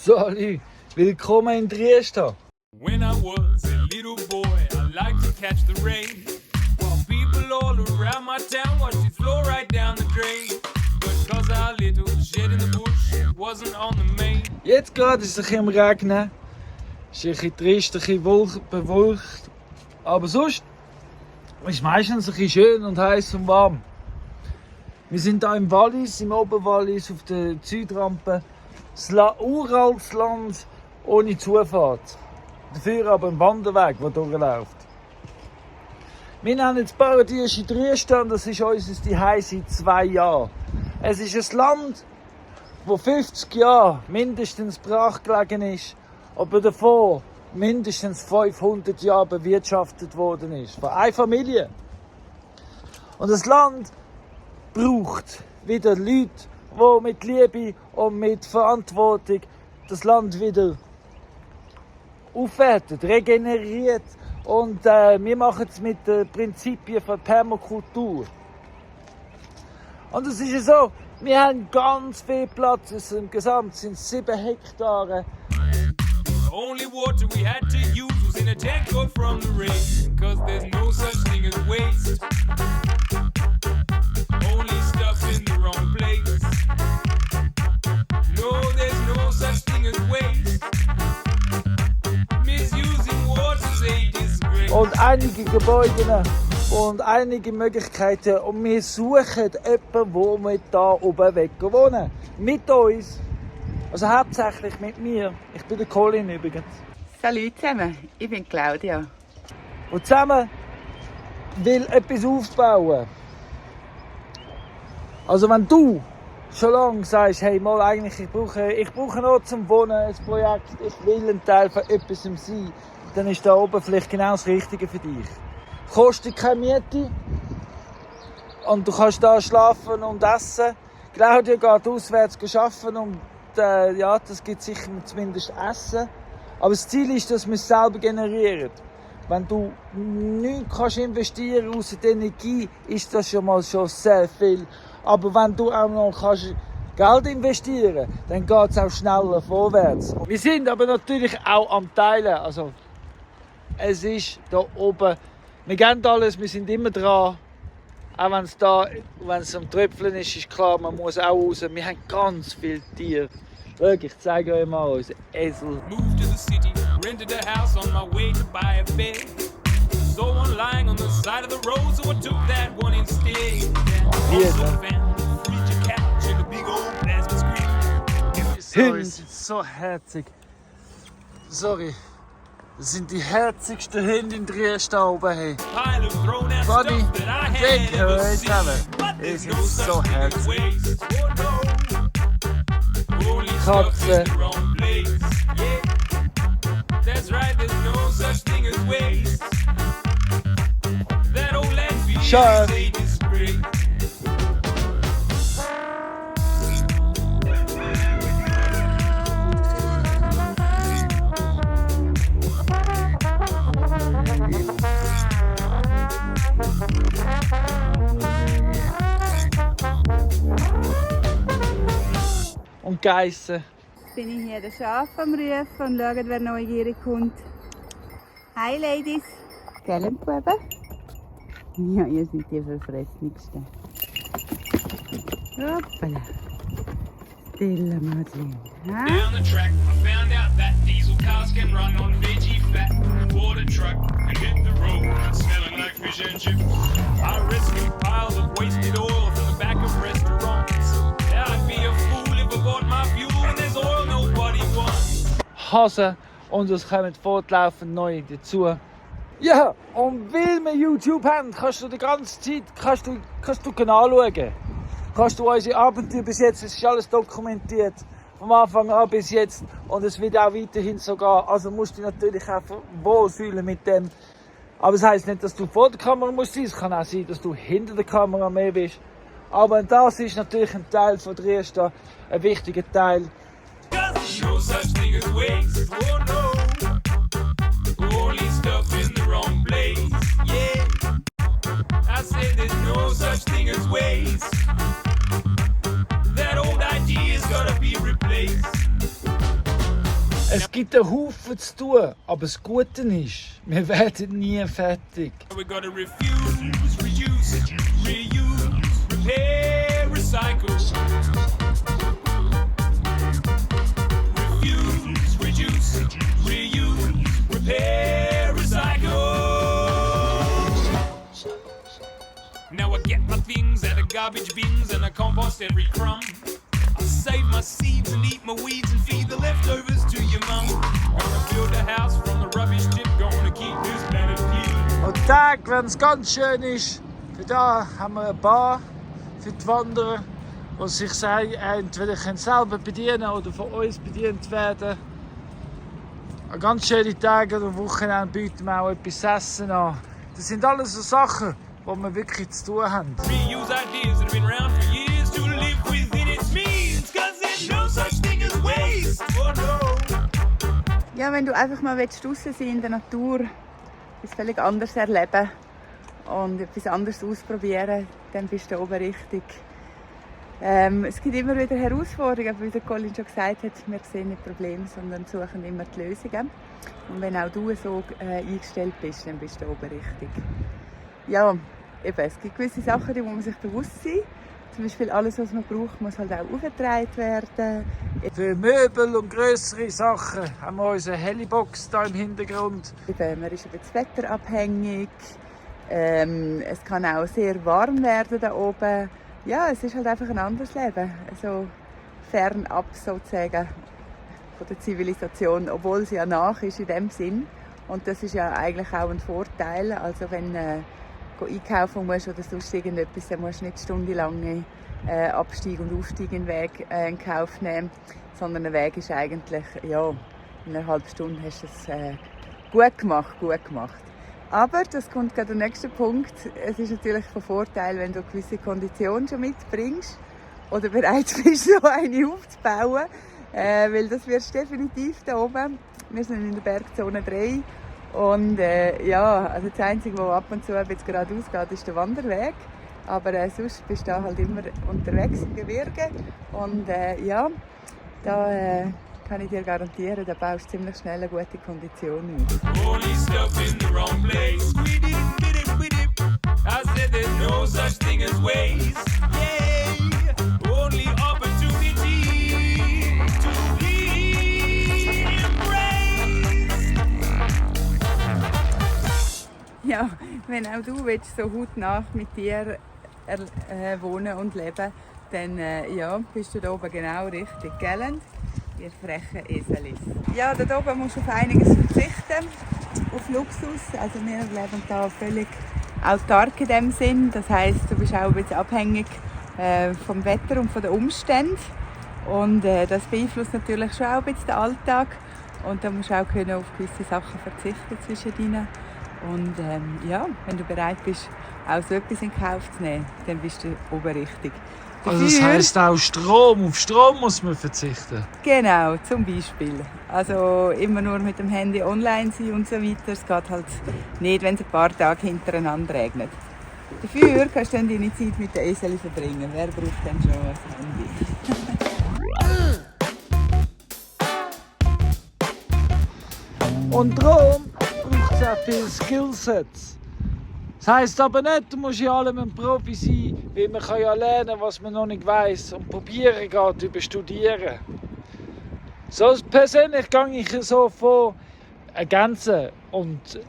Sali, willkommen in Trieste. When I was a little boy, I liked to catch the rain. While people all around my town watched it flow right down the drain. But cause our little shed in the bush wasn't on the main. Jetzt gerade ist es ein bisschen am Regnen. Es ist ein bisschen trist, ein bisschen bewölkt. Aber sonst ist es meistens ein bisschen schön und heiß und warm. Wir sind hier im Wallis, im Oberwallis, auf der Südrampe. Das uraltes Land ohne Zufahrt. Dafür aber ein Wanderweg, der durchläuft. Wir nennen das Paradies in Trieste und das ist unser Zuhause seit 2 Jahren. Es ist ein Land, das 50 Jahre mindestens brach gelegen ist, aber davor mindestens 500 Jahre bewirtschaftet worden ist. Von einer Familie. Und das Land braucht wieder Leute, die mit Liebe und mit Verantwortung das Land wieder aufwertet, regeneriert. Und wir machen es mit den Prinzipien von Permakultur. Und es ist ja so, wir haben ganz viel Platz. Insgesamt sind es 7 Hektare. The only water we had to use was in a tank got from the rain. Cause there's no such thing as waste. Only stuff in the wrong place. No, there's no such thing as waste. Misusing water's a disgrace. Und einige Gebäude und einige Möglichkeiten. Und wir suchen jemanden, wo wir da oben weg wohnen. Mit uns. Also hauptsächlich mit mir. Ich bin der Colin übrigens. Salut zusammen, ich bin Claudia. Und zusammen will etwas aufbauen. Also wenn du schon lange sagst, hey mal eigentlich, ich brauche noch zum Wohnen ein Projekt, ich will ein Teil von etwas sein, dann ist da oben vielleicht genau das Richtige für dich. Kostet keine Miete und du kannst da schlafen und essen. Claudia geht auswärts arbeiten und ja, das gibt sicher zumindest Essen. Aber das Ziel ist, dass wir es selber generieren. Wenn du nichts kannst investieren außer die Energie, ist das schon sehr viel. Aber wenn du auch noch kannst Geld investieren kannst, dann geht es auch schneller vorwärts. Wir sind aber natürlich auch am Teilen. Also, es ist da oben. Wir geben alles, wir sind immer dran. Auch wenn es am Tröpfeln ist, ist klar, man muss auch raus. Wir haben ganz viele Tiere. Schau, ich zeige euch mal unseren Esel. Moved to the city, rented a house on my way to buy a bed. Saw one lying on the side of the road, so I took that one instead. Also found a freaky couch and a big old plasma screen. Hunde sind so herzig. Sorry. Das sind die herzigsten Hunde in Trieste oben. Hey. Pile of thrown out Buddy, stuff that I take had never her seen. zusammen. But Die there's sind no so such thing as herzig. waste. Oh no. Only stuff Katze. in the wrong place. Yeah. That's right, there's no such thing as waste. That old landfill is Sure. a disgrace. Und Geissen. Jetzt bin ich hier der Schaf am Rufen und schauen, wer neugierig kommt. Hi Ladies. Gell, Buben? Ja, ihr seid die Verfressenigsten. Hoppala. Stille Madeleine. Ha? Down the track, I found out that diesel cars can run on veggie fat. Bought a truck and hit the road, smelling like fish and chips. I rescued piles of wasted oil from the back of restaurants. Yeah, I'd be a fool if I bought my fuel when there's oil nobody wants. Hasen und es kommen fortlaufend neue dazu. Ja, und weil wir YouTube haben, kannst du die ganze Zeit kannst du anschauen. Kannst du unsere Abenteuer bis jetzt, es ist alles dokumentiert. Vom Anfang an bis jetzt und es wird auch weiterhin so gehen. Also musst du dich natürlich auch wohlfühlen mit dem. Aber das heisst nicht, dass du vor der Kamera musst sein. Es kann auch sein, dass du hinter der Kamera mehr bist. Aber das ist natürlich ein Teil von Trieste, ein wichtiger Teil. Cause no such thing as waste. Oh no. Only stuff in the wrong place. Yeah. I said there's no such thing as waste. That old idea's gotta be replaced. Es gibt einen Haufen zu tun, aber das Gute ist, wir werden nie fertig. We gotta refuse, reuse, reuse, repair, recycle. Refuse, reduce, reuse, repair, recycle. Now I get my things out of garbage bins and I compost every crumb. I save my seeds and eat my weeds and feed the leftovers to your mum. Gonna build a house from the rubbish tip, gonna keep this planet clean. Und Tag, wenn es ganz schön ist, für da haben wir eine Bar für die Wanderer, die sich entweder selber bedienen können oder von uns bedient werden. An ganz schöne Tage oder Wochenende bieten wir auch etwas zu essen an. Das sind alles so Sachen, die wir wirklich zu tun haben. Reuse ideas that have been around for years to live within its means, 'cause there's no such thing as waste. Oh no. Ja, wenn du einfach mal draußen sein in der Natur, etwas völlig anderes erleben und etwas anderes ausprobieren, dann bist du oben richtig. Es gibt immer wieder Herausforderungen, aber wie der Colin schon gesagt hat, wir sehen nicht Probleme, sondern suchen immer die Lösungen. Und wenn auch du so eingestellt bist, dann bist du oben richtig. Ja, eben, es gibt gewisse Sachen, die muss man sich bewusst sein. Zum Beispiel alles, was man braucht, muss halt auch aufgetragen werden. Für Möbel und grössere Sachen haben wir unsere Helibox hier im Hintergrund. Eben, man ist über das Wetter abhängig. Es kann auch sehr warm werden da oben. Ja, es ist halt einfach ein anderes Leben. Also fernab sozusagen von der Zivilisation, obwohl sie ja nach ist in dem Sinn. Und das ist ja eigentlich auch ein Vorteil. Also wenn einkaufen musst oder sonst irgendetwas, dann musst du nicht stundenlang Abstieg und Aufstieg in Weg in Kauf nehmen, sondern der Weg ist eigentlich, ja, in einer halben Stunde hast du es gut gemacht. Aber, das kommt gerade der nächste Punkt, es ist natürlich von Vorteil, wenn du eine gewisse Kondition schon mitbringst oder bereit bist, so eine aufzubauen, weil das wirst du definitiv da oben. Wir sind in der Bergzone 3 und ja, also das Einzige, was ab und zu jetzt geradeaus geht, ist der Wanderweg. Aber sonst bist du da halt immer unterwegs im Gebirge und ja, da kann ich dir garantieren, da baust du ziemlich schnell eine gute Kondition ein. Only stuff in the wrong place. With it. I said there's no such thing as waste. Yeah. Only opportunity to embrace. Ja, wenn auch du willst, so hautnah mit dir wohnen und leben, dann ja, bist du da oben genau richtig, gell? Ihr frechen Eselis. Ja, da oben musst du auf einiges verzichten, auf Luxus. Also wir leben da völlig autark in dem Sinn. Das heisst, du bist auch ein bisschen abhängig vom Wetter und von den Umständen. Und das beeinflusst natürlich schon auch ein bisschen den Alltag. Und da musst du auch können auf gewisse Sachen verzichten zwischendrin. Und ja, wenn du bereit bist, auch so etwas in Kauf zu nehmen, dann bist du oben richtig. Also das heisst auch Strom. Auf Strom muss man verzichten. Genau, zum Beispiel. Also immer nur mit dem Handy online sein und so weiter. Es geht halt nicht, wenn es ein paar Tage hintereinander regnet. Dafür kannst du dann deine Zeit mit den Esel verbringen. Wer braucht denn schon ein Handy? Und darum braucht es auch viele Skillsets. Das heisst aber nicht, du musst in allem ein Profi sein, weil man kann ja lernen, was man noch nicht weiss und probieren geht über Studieren. So persönlich gehe ich so von ergänzen und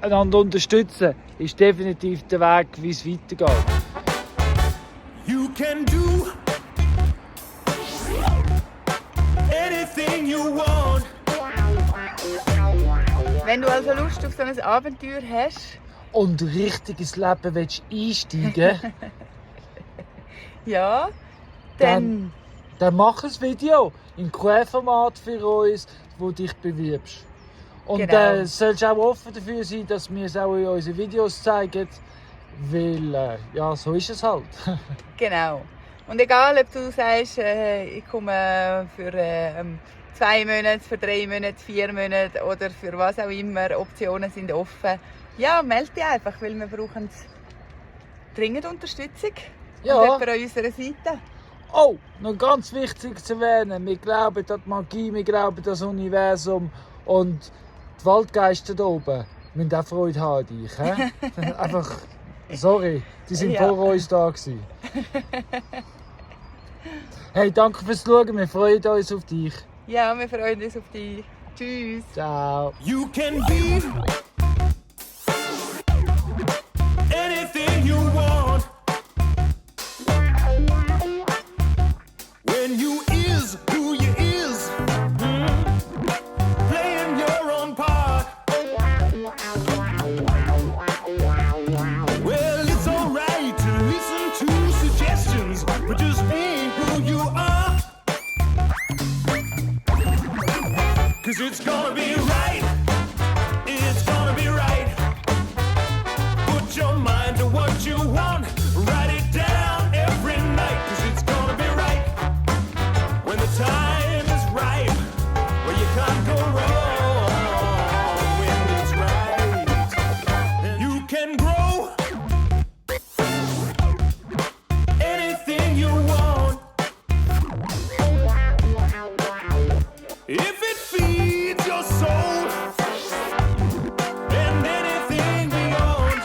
einander unterstützen, ist definitiv der Weg, wie es weitergeht. You can do anything you want. Wenn du also Lust auf so ein Abenteuer hast, Und richtig ins Leben einsteigen willst, ja, dann mach ein Video im Querformat für uns, wo dich bewirbst. Und Genau. sollst auch offen dafür sein, dass wir es auch in unseren Videos zeigen, weil ja, so ist es halt. Genau. Und egal, ob du sagst, ich komme für 2 Monate, für 3 Monate, 4 Monate oder für was auch immer, Optionen sind offen. Ja, melde dich einfach, weil wir brauchen dringend Unterstützung. Ja. Und jemand an unserer Seite. Oh, noch ganz wichtig zu erwähnen, wir glauben an die Magie, wir glauben an das Universum und die Waldgeister da oben müssen auch Freude haben an dich. He? Einfach, sorry, die sind Ja. vor uns da gewesen. Hey, danke fürs Schauen, wir freuen uns auf dich. Ja, wir freuen uns auf dich. Tschüss. Ciao. You can be anything you want when you is who you is, playing your own part. Well, it's alright to listen to suggestions, but just being who you are, 'cause it's gonna be right. It's gonna be right. Put your mind to what you want. Write it down every night. 'Cause it's gonna be right. When the time is right. Well, you can't go wrong when it's right. You can grow anything you want. If it feeds your soul and anything beyond,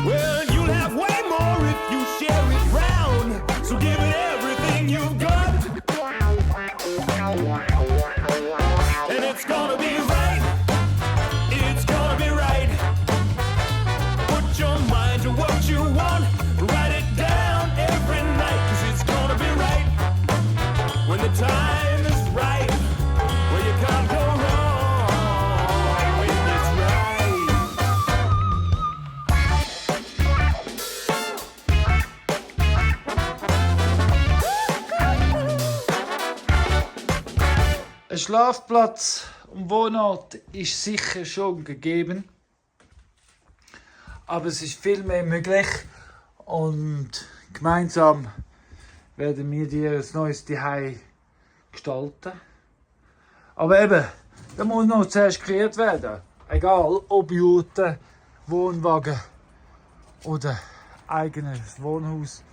well, you'll have way more if you share it round. So give it everything you've got, and it's gonna be right. It's gonna be right. Put your mind to what you want. Write it down every night, 'cause it's gonna be right. When the time is right, well, you can't go wrong when it's right. Ein Schlafplatz und Wohnort ist sicher schon gegeben, aber es ist viel mehr möglich und gemeinsam werden wir dir ein neues Zuhause gestalten. Aber eben, da muss noch zuerst kreiert werden. Egal ob Jurte, Wohnwagen oder eigenes Wohnhaus.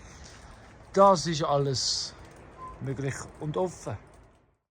Das ist alles möglich und offen.